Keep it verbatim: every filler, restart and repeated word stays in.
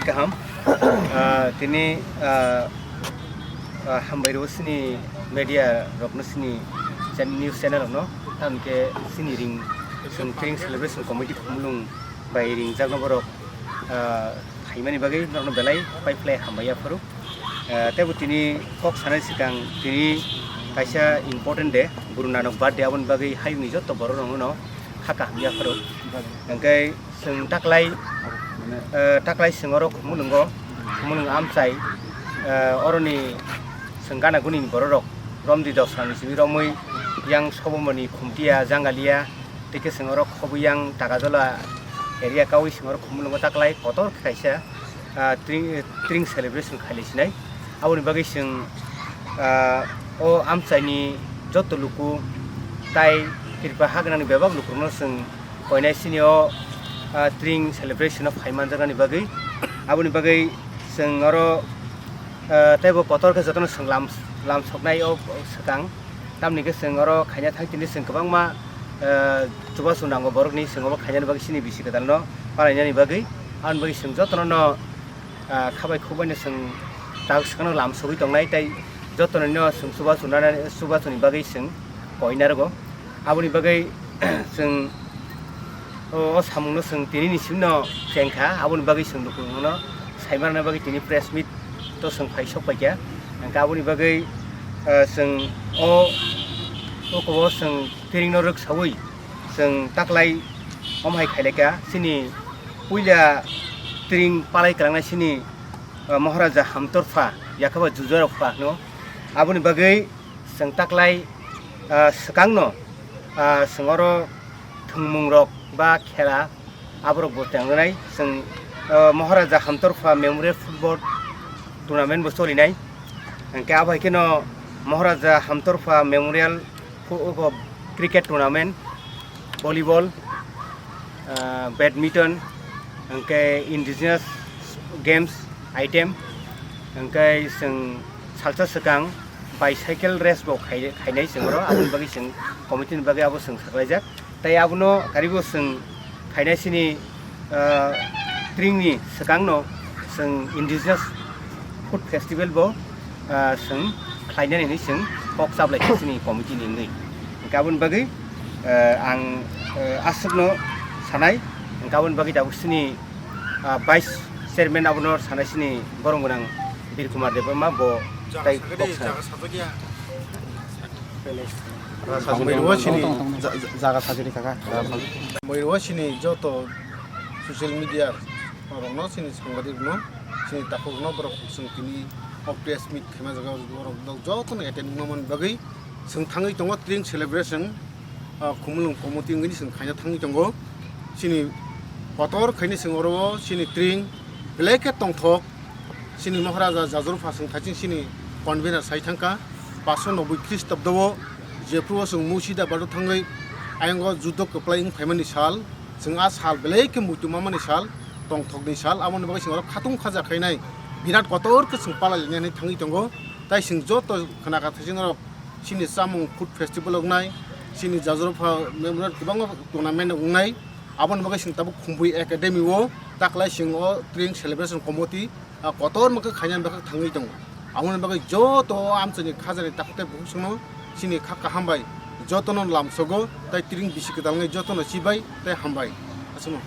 Kaham. Ah, tini, ah, ah, hambai rw sini media rokno sini chan-, news channel rokno, tamni khe sini ring, chwng Tring Celebration Committee Khumulwng bai ringjakno borok, ah, phaimani bagwi norokno belai pai phlai hambai yapharo. Ah, teibo tini kok sanai swkang tini kaisa important day, Guru Nanak birthday, aboni bagwi hayungni joto borok rokno kha kaham yapharo. Hwnkhe chwng taklai, eh, taklai chwng oro Khumulwngo, Khumulwng amchai, eh, oroni chwng gana guni ni borok rok romdi dosra ni simi romwi yang Sobomoni Khumtiya, Jangalia, tei khe chwng oro Khobuyang, Tagajola area kawi chwng oro Khumulwngo taklai kotor khe kaisa, ah, Tring, Tring celebration khailai sinai. Aboni bagwi chwng, ah, o amchaini joto luku tai Tripura hagwnani bebak lukurokno chwng koinai sini o, ah, Tring celebration o phai manjaknani bagwi. Aboni bagwi chwng oro, ah, teibo kotor khe jotono chwng lam, lam soknai o swkang. Tamni khe chwng oro khaina thang tini chwng kwbangma, ah, chubachu nango borokni chwng obo khainani bagwi sini bisi kwtalno palainani bagwi. Aboni bagwi chwng jotono no, ah, khabai khukbaino chwng tak swkangno lam sogwi tongnai tei jotono no chwng chubachu nana, chubachuni bagwi chwng koi narwgo. Aboni bagwi chwng o, o samungno chwng tinini simno chengkha, aboni bagwi chwng lukurokno saimanna bagwi tini press meet to chwng phai sok paikha. Hwnkhe aboni bagwi, ah, chwng o, o kobo chwng Tringno rwksawi chwng taklai omo hai khailaikha, chini puila Tring palai kwlangnai chini, ah, Maharaja Hamtorpha, yakhaba Jujarokpha hwno. Aboni bagwi chwng taklai, ah, swkangno, ah, chwng oro thwngmungrok ba khela aborok bo tengjaknai. Chwng, ah, Maharaja Hamtorpha Memorial Football Tournament bo cholinai. Hwnkhe abo hai kheno Maharaja Hamtorpha Memorial fu-, abo cricket tournament, volleyball, ah, badminton, hwnkhe indigenous games item, hwnkhe chwng salsa swkang bicycle race bo khai-, khainai chwng oro, aboni bagwi chwng committee ni bagwi abo chwng saklaijak. Tei abono karibo chwng khainai sini, ah, Tringni swkangno chwng indigenous food festival bo, ah, chwng khlainani hinwi chwng kok chablai kha chini committee ni wngwi. Hwnkhe aboni bagwi, ah, ang, ah, aswkno sanai, hwnkhe aboni bagwi tabuk chini, ah, vice chairman abono sanai chini borom gwnang Bir Kumar Debbarma bo tai kok sanai. Hambai rw sini ja-, ja-, jaga sajagwi kha kha. Hambai rw sini joto social media rokno, chini sangbadik rokno, chini takhuk rokno, borok chwng tini o press meet khaima jaga borok jotono attend wngna bagwi chwng thangwi tongo Tring celebration, ah, Khumulwng committee wngwi chwng khaina thangwi tongo. Chini kotor khaini chwng oro o chini Tring belai khe tongthok. Chini Maharaja Jajrupha chwng thaiching chini convener sai thangkha, paanch sho nobboi Khristobdo o jephru o chwng Murshidabaad o thangwi ayang o juddo kwplai wng phaimani sal, chwng a sal belai khe muitu mamani sal, tongthokni sal, aboni bagwi chwng oro khatung khaja khainai birat kotor khe chwng palai lainani thangwi tongo. Tai chwng joto khna ka thaiching norok chini chamung food festival wngnai, chini Jajrupha memorial kwbangma tournament wngnai, aboni bagwi chwng tabuk Khumbui Academy o taklai chwng o Tring celebration committee, ah, kotorma khe khainani bagwi thangwi tongo. Aboni bagwi joto o amchaini khajani takhuk tei bukhuk chwngno chini kha kaham bai jotono lamsogo tei Tring bisi kwtal wngwi jotono chibai tei hambai. Aswkno.